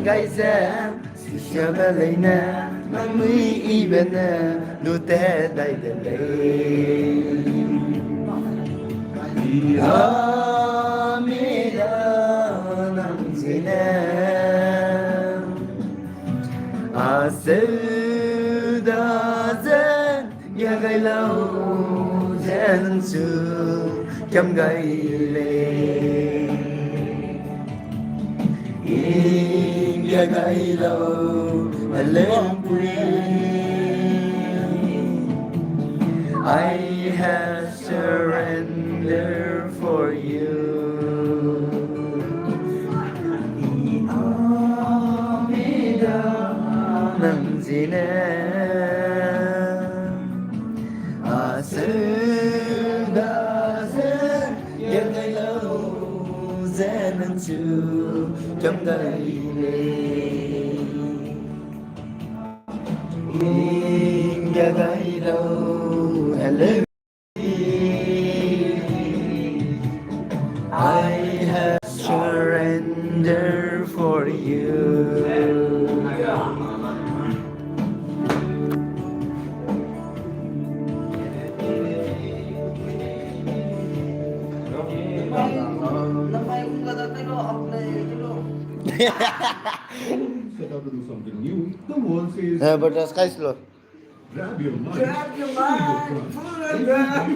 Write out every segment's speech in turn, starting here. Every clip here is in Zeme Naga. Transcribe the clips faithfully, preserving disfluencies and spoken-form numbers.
gai ze, sisiabe leine, nangnui ibe ne, lu te dai de lei. Amida nang zene, a seu da ze, nggia gai lau ze nang chu kiam gai lei. Nggia gai lau, a lempui. I have surrender for you. Amida nang zene, a seu da ze, nggia gai lau ze nang chu kiam gai lei. Nggia gai lau, hello. I have surrender for you. Set out to do something new. The world says, Eh, but the sky is low. Grab your mic. Grab your mic. Full and grab.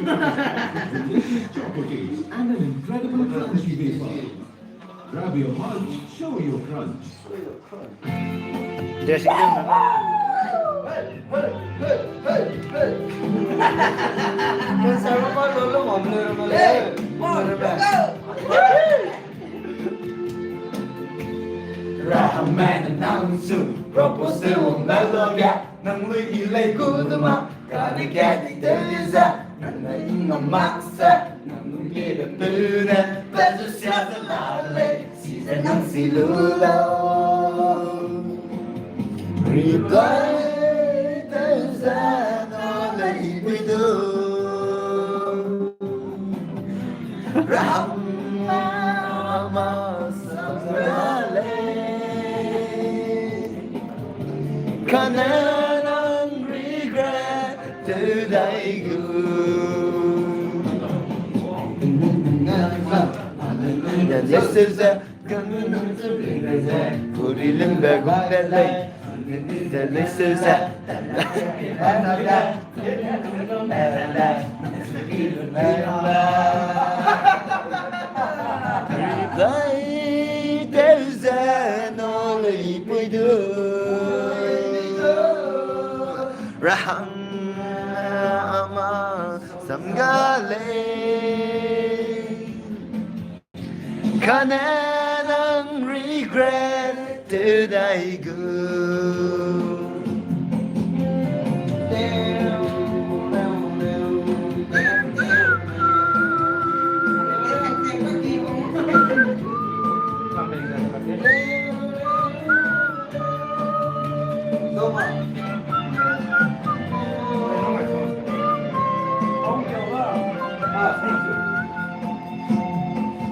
Delicious chocolate cakes and an incredible crunchy wafer. Grab your mic. Show your crunch. Dressing room na. Rahang mene nang su, propose te wang da lo ge. Nang lui i lei gu du ma, kane ka di te li ze, nang na i ngam mak se, nang lui ge be peu ne, pe zu sia ze la lei, si ze nang si lu lau. Reply te ze na lei i pui du. Rahang ma sa lei. Kane nang regret tew dai gu. Ya lei seu ze, kane nang regret ze, kuri limbe gum de lei. Ya lei seu ze. Reply tew ze na lei pui du. Rahang ma sam ga lei. Kane nang regret tew dai gu.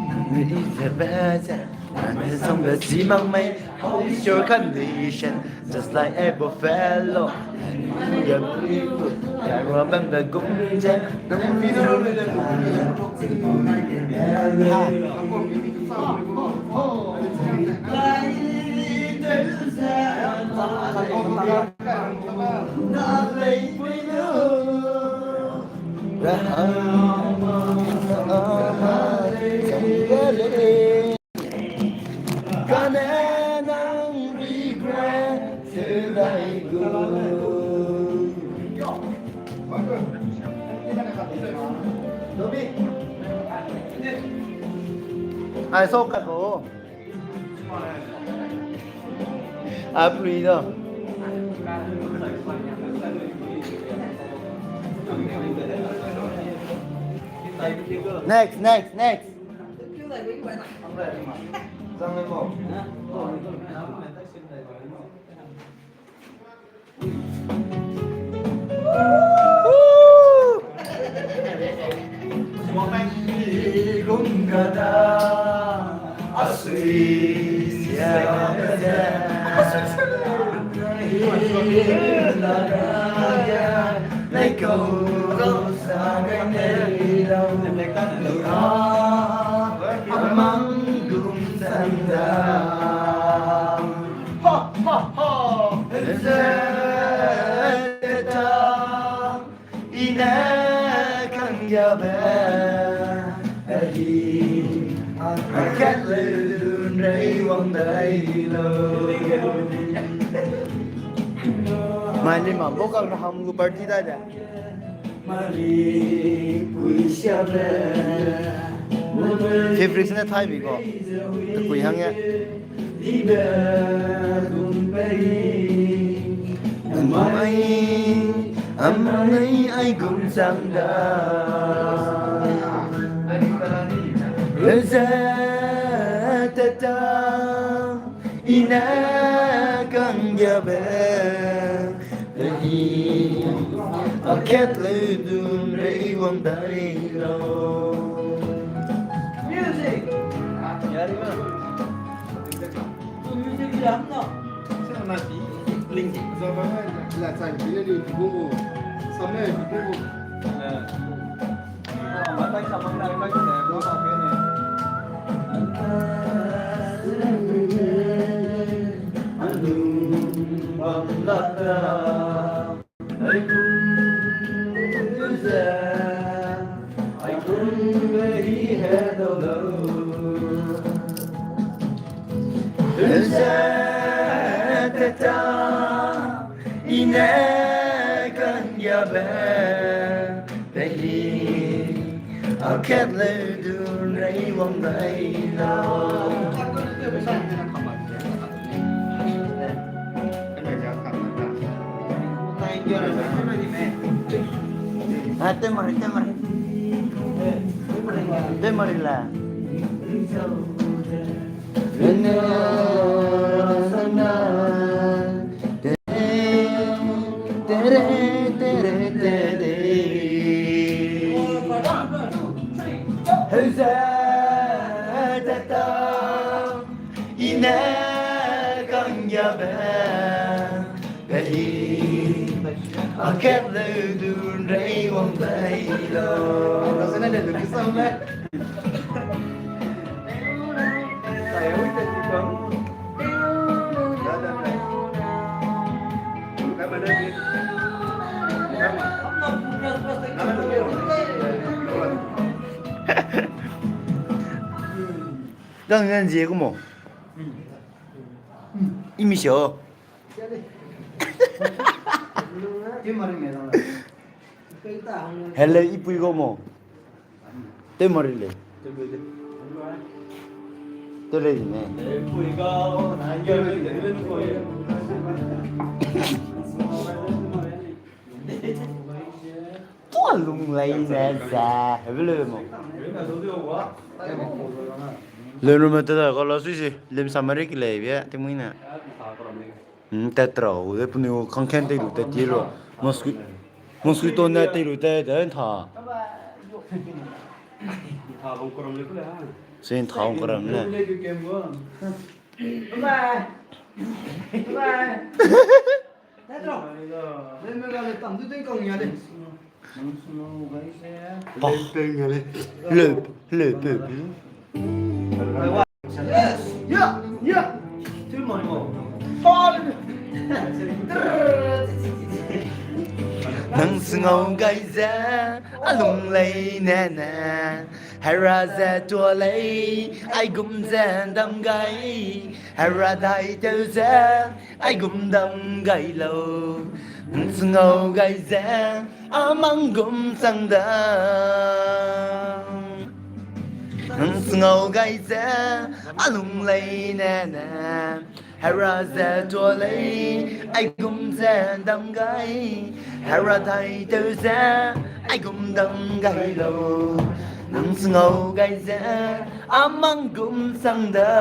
Nang di ze be ze, nang di sang be chi mak mei, how is your condition? Just like a buffalo. Kairuabam be gum ze, nang di ze be ze. Kane nang regret tew dai gu. Ai, so ka ko. Apri do. Next, next, next. Ine kanggiabe, ahi, akat le dun rei wang dai lo. Mai lima, bo kang na ham gu party da de. Mari pui siabe. Fabrics ne thai bi ko. Te kui hang ye. Amai, amai, ai gum chang da. Reze teta, ine kanggiabe, ahi, akat le dun rei wang dai lo. Music. Ine kanggiabe, ahi, akat le dun rei wang dai lo. Ah, te mari, te mari. Te mari la. Tere, tere, tere. Heuze teta, ine kanggiabe, ahi, akat le dun rei wang dai lo. Dang nan zie gu mo. Imi sio. Hello, ipui gu mo. Te mari le. Te le ne. Tua lung lei ne ze. Hebe le mo. Le no me te da ko la sui si. Lim samari ki le bia te mui na. Hmm, tat rau, de puni kangken tei lu tat ti lu. Mosqui-, mosquito net tei lu tat, de ntha. Se ntha hong karam ne. Bye bye. Bye bye. Tat rau. Le me ga le tam du tei kang ya le. Hello, hello, hello. Yes, yeah, yeah. Too much more. Nang sngau gai ze, a lung lei ne ne. Hera ze tua lei, ai gum ze ndam gai. Hera dai tew ze, ai gum ndam gai lau. Nang sngau gai ze, a mang gum chang da. Nang sngau gai ze, a lung lei ne ne. Hera ze tua lei, ai gum ze ndam gai. Hera dai tew ze, ai gum ndam gai lau. Nang sngau gai ze, a mang gum chang da.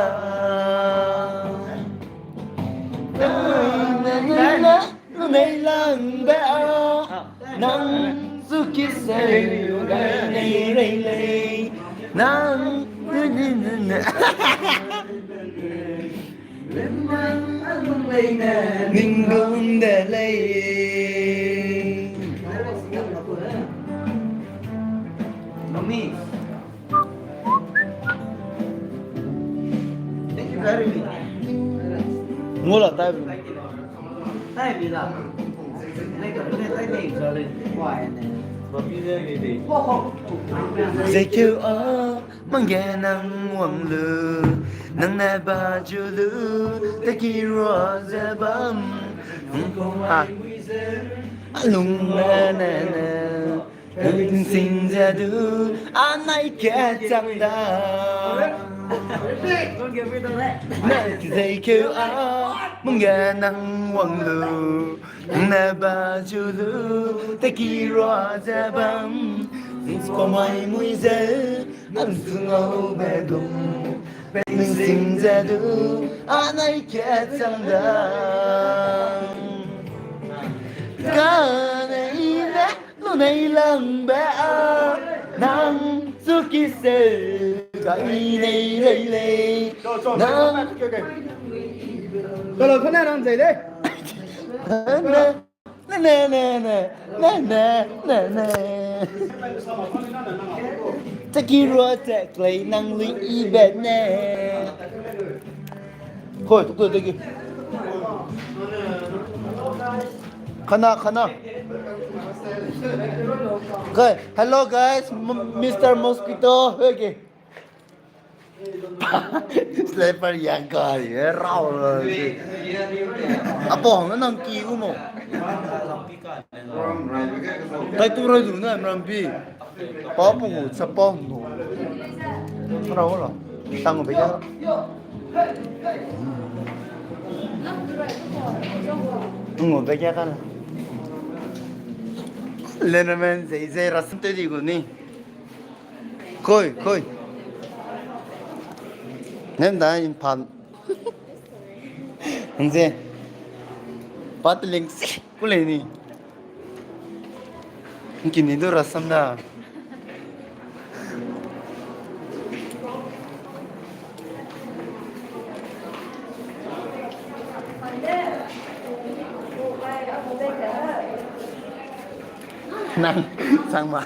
Nei lang be a, nang zu ki se gai nei rei lei, nang ne ne ne ne. Ning gum de lei. Mami. Thank you very much. Ngula tai. Tai bi la. Nai ka, nai tai dei za le. Wai ne. Mami ne ni dei. Ho, ho. Zekeu a, mangge nang wang lu, nang ne ba ju lu, te ki rua ze bam. Ha. Alung ne ne ne. Sing ze du, anai ke chang da. Zekeu a, mangge nang wang lu, nang ne ba ju lu, te ki rua ze bam. Sing ko mai mui ze, nang zu ngau be dum. Sing ze du, anai ke chang da. Ka ne i ne. Lunei langbe a, nang zu ki se, ga i nei lei lei. Nang. Kalo kane nang zei lei. Ne, ne, ne, ne, ne, ne, ne, ne, ne. Te ki rua te klei nang lui i bet ne. Hoi, tuk tuk tuk. Khana, khana. Okay, hello guys, M-, Mister Mosquito. Okay. Sniper yang kai, eh, rau lo. Apa hang nang ki u mo. Tai tu rai du na, Mrampi. Pa pu ngu, chapa ngu. Ra wala. Tang be ya. Ngu be ya kan. Lenamen zei zei ras te di gu ni. Koi, koi. Nem da in pan. Nze. Pat link. Ku lei ni. Nki ni du rasam da. Nang, sang ma.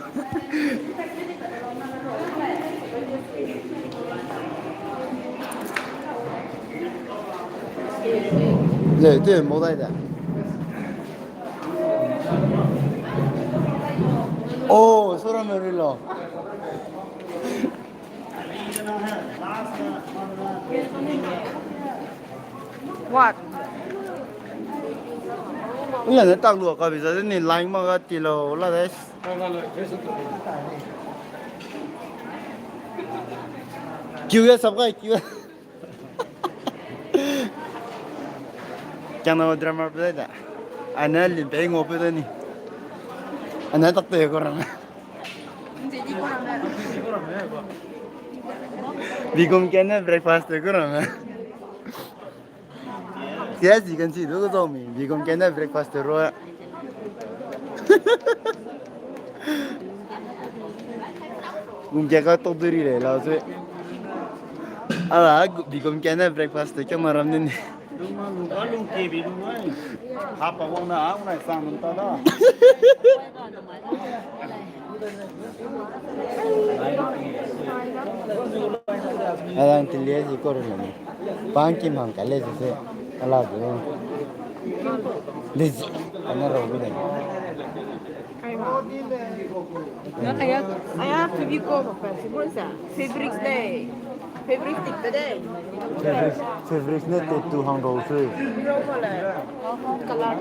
Le, te mo dai da. Oh, sora me ri lo. What? Ula ne tak lua ka bi za ni line ma ga ti lo la des. Kiu ya sab ga kiu. Kiang na drummer pe da. Ana lim pe ngo pe da ni. Ana tak te ko ram. Bigum kene breakfast te ko ram. Yes, you can see, look at me. Bigum kene breakfast te ro. Gum ke ka tok duri le la se. Ala, bigum kene breakfast te kama ram ni. Lung ma lung ka lung ke bi lung ai. Hapa wang na, ang na sang nung ta da. Alang ti le ji ko ru ne. Pang ki mang ka le ji se. Ala du. Le ji. Ana ro bi de. Aya, aya, to be called, fabrics day. Fabrics tik de day. Fabrics, fabrics ne te tu hang ro se. Color.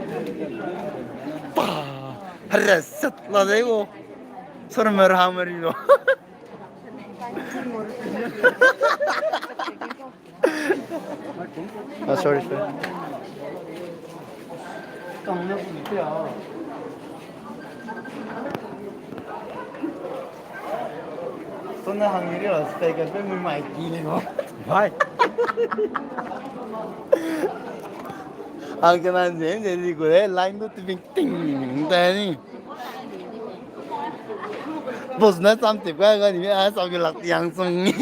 Pa, hare sat la de wo. Sar mer ha meri lo. Ah, sorry, sorry. Tona hang video speaker pe mui mai ki le mo. Bye. Ang kana zen zen di ko le line du ting ting ta ni. Boss na sam tip ka ga ni a sam ke lak yang song ni.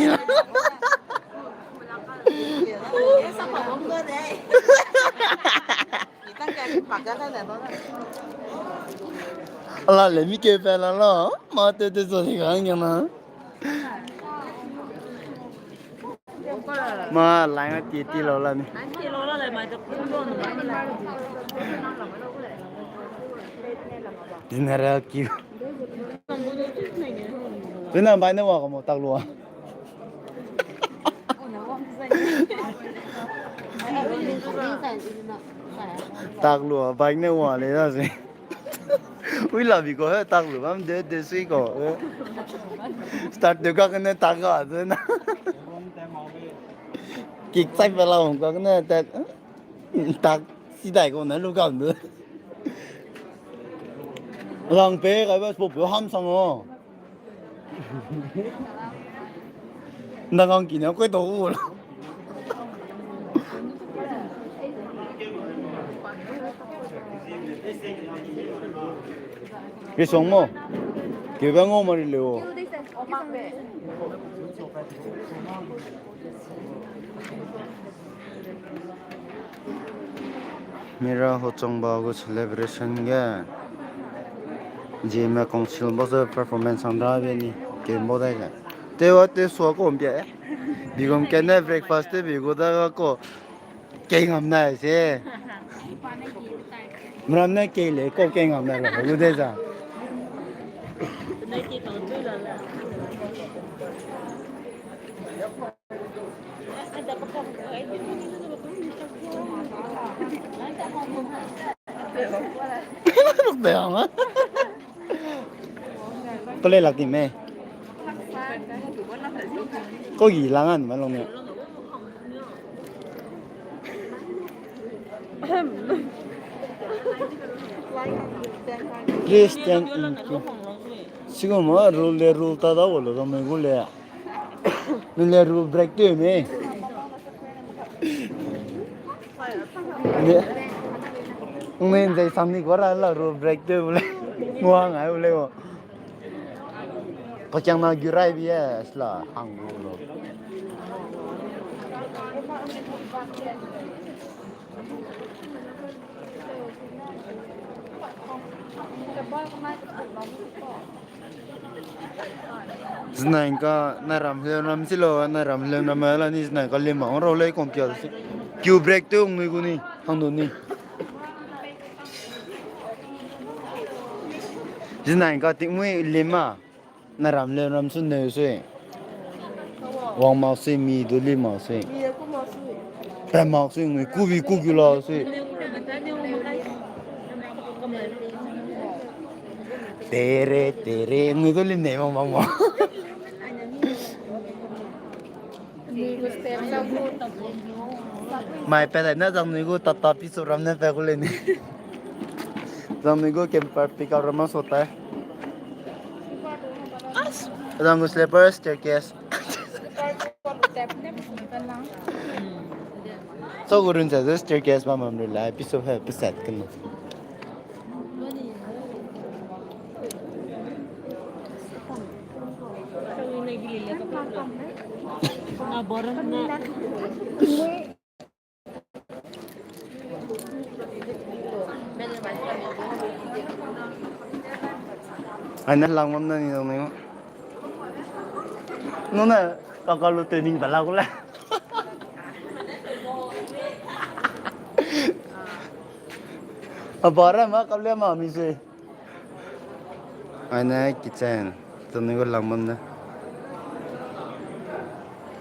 Ala le mi ke pe la lo. Ma te te so ni ga ngi na. Ma lai nga ti ti lo la ni. General queue. Zena bai ne wa ka mo tak lua. Tak lua bai ne wa le da se. Ui la bi ko he tak lu bam de de sui ko. Start de ka ne tak ga zena. Kik chai pe la hong ka ne tak. Tak si dai ko ne lu kam du. Lang pe ka ba spo pe ham sang o. Nang ang kine koi to u la. Ke song mo. Ke ba ngo ma ri le o. Mira Hochongba gu celebration ge, Zeme Council ba ze performance hang ra be ni, ke mbo dai ge. Te wa te sua ko mpia, eh. Bigum kene breakfast te bi gu da ga ko, kei ngam nai se. Mram ne kei le ko kei ngam nai la, gu de za. Bang a. Ko le lak di me. Ko gi lang an ma long ne. Please stand in queue. Sigo ma rule le rule ta da wo lo da me gu le. Nule rule break tew me. Ne, ne nzai sam ni kwa ra la rule break tew le. Ngua ngai u le wo. Pakiang na gu rai bi e sla hang gu lo. Zinai ka nai ram heleu ram si lo, nai ram heleu ram la ni zinai ka lima ong rau lei kong pia si. Queue break tew ong nui gu ni, hang du ni. Zinai ka tik mui lima. Nai ram heleu ram su neu sui. Wang mak sui, mi du li mak sui. Pe mak sui, ngui ku bi ku gu la sui. Tere, tere, ngui du li nei mak mak mak. Mai pe dai na zang nui gu tata pi su ram ne pe gu le ni. Zang nui gu camper pick up ram ma so tai. Zang gu slipper staircase. So gu run ze staircase ba mam ri lai, pi su he pi set kena. Ai ne lang bam na ni dong ni. Nu ne kaka lu te ning ta la gu le. A bare ma kap le ma mi se. Aine kitchen, tuni gu lang bam ne.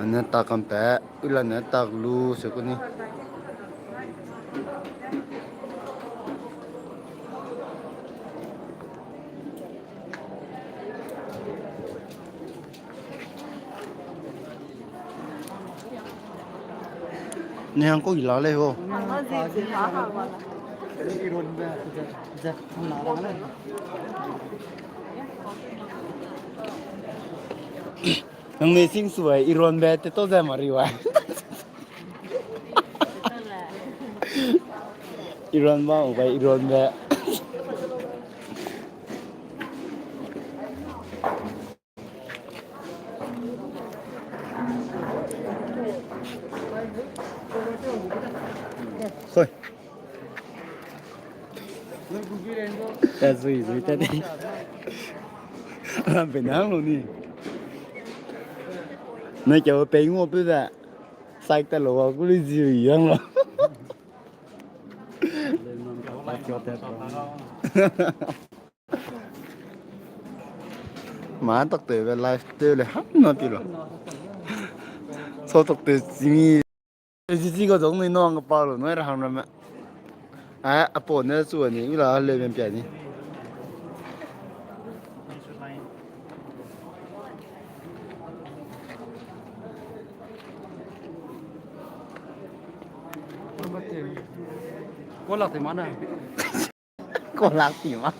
Aine tak kam pe, ula ne tak lu se ku ni. Ni hang ko i la lei ho. Nang ne sing sui, iron be te to ze mari wa. Iron ba, u bai iron be. Hoi. Ta zui zui ta di. Ram pe nang lo ni. Na kia pe ngo pe da. Sai ta lo wa ku li zi yang lo. Ma tak te be life te le ham na pi lo. So tak te simi. Ezi zi ga zong ni nong pa lo, noi ra hang ramme. A, a po ne chu ni, ula le ben pia ni. Ko lak te mana. Ko lak ti ma.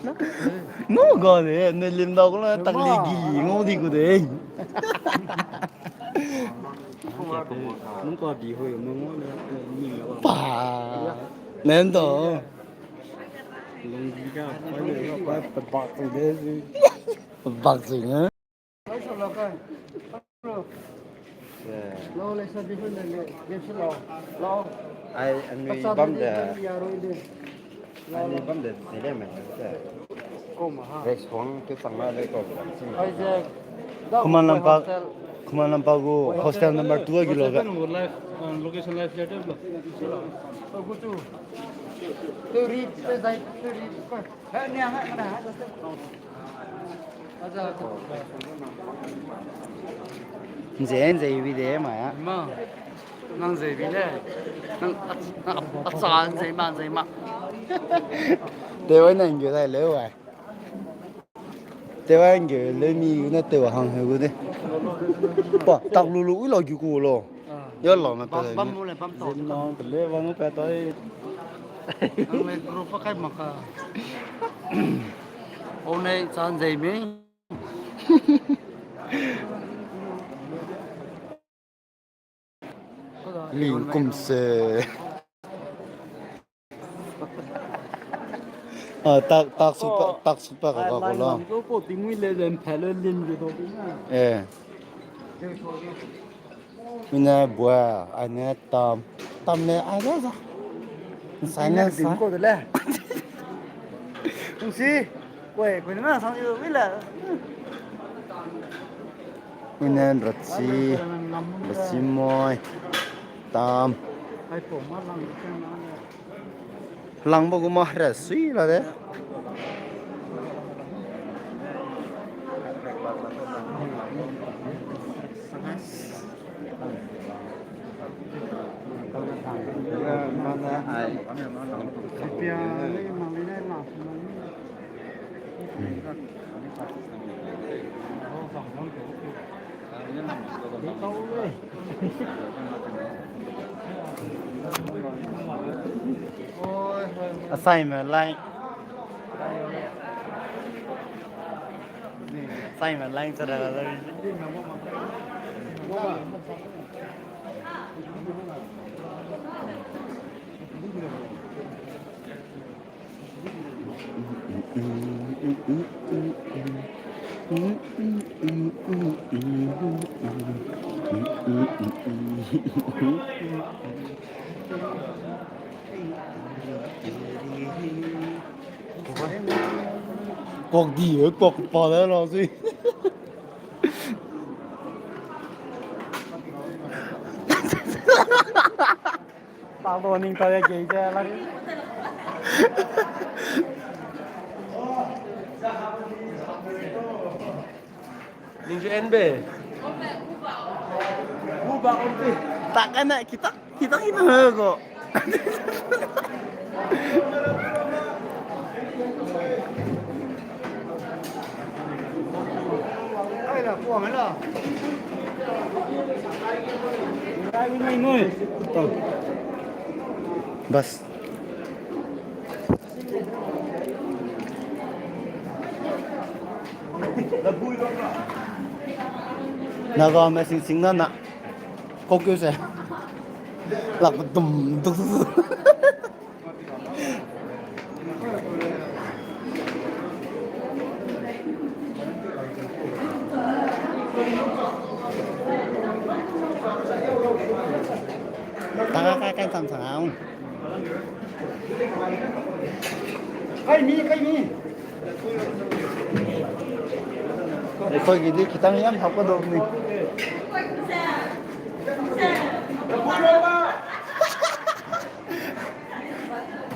No go de, ne lim dau ko la tak li gi ngo di gu de. Nung ko di hoi, nung ngo ne, ni lo. Pa. Nen to. Lung di ka, pa ne, pa, pa, bak tu de. Bak tu ne. Ai, anui bam de, anui bam de, zile me, te. Restaurant ke chang la le ko, bam si. Khuman Lampak, Khuman Lampak gu hostel number two a gi lo ga. Location live letter lo. Turi, te zai, turi. Nze, nze bi de ma ya. Ma, nang nze bi le. Nang a, a, a cha nze ma, nze ma. Te wai nang ge dai le wai. Te wai nge le mi ne te wa hang he gu de. Pa, tak lu lu ui lo gi ku lo. Ya lo me pa. Bam, bam mu le, bam to. Zin nang pe le wang pe tai. Nang le group pa kai ma ka. O ne chan zei me. Ling kum se. Ah, tak, tak su pa, tak su pa ka ka ko lo. Ko, ko ti mui le den phe le lim ge do ti na. Eh. Mine bua, ai ne tam, tam ne ai ne za. Sai ne sa. Ko de le. Tung si. Koi, koi na sang yu wi le. Mine rachi, rachi moi, tam. Ai po ma lang. Lang ba gu ma hre sui la de. Assignment line. Assignment line sa da da. Kok di, kok pa da lo si. Talo ning ta ya gei de la. Ning ju en be. Tak ka na kita. Kita kita ko. Bas. Naga me sing sing na na. Kokyo se. Lak dum dum. Taka ka kan sam sang. Kaimi, kaimi. Aipau gidi kitang yam hap ka dau ni.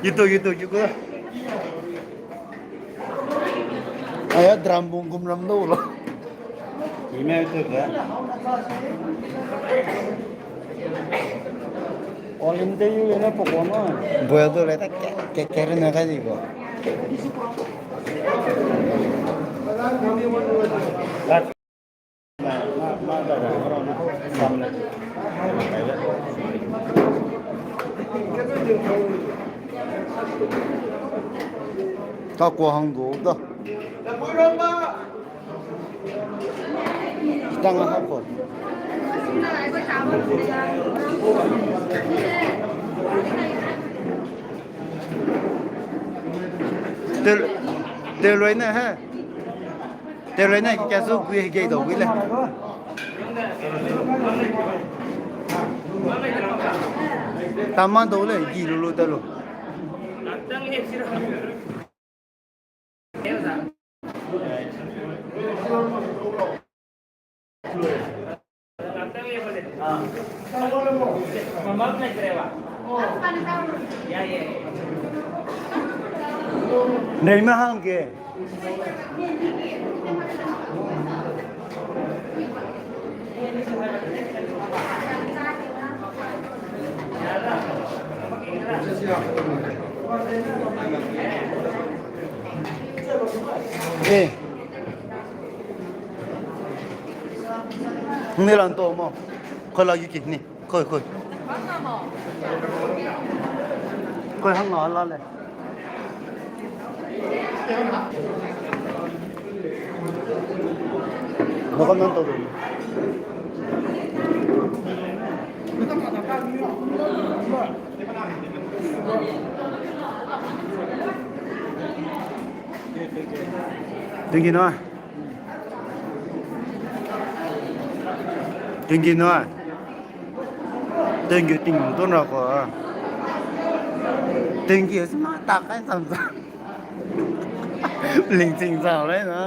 Gitu, gitu, gitu. Aya drum bung gum ram dau lo. Ime tu ga. Olim te yu le na poko ma. Boya do le ta ke, ke, ke re na ka di ko. Ta kua hang du da. Tang ha ko. Tel, tel roi ne he. Te rene ke su gui ge dau gui le. Tama dau le gi lu lu ta lu. Ndeime hangge. Eh. Ni lan to mo. Koi la yu ki ni. Koi, koi. Koi hang na la le. Lo ka nan to do. Thank you, no. Thank you, no. Thank you, ting ton ra ko. Thank you, sma ta kai sam sa. Ling ting sa le na.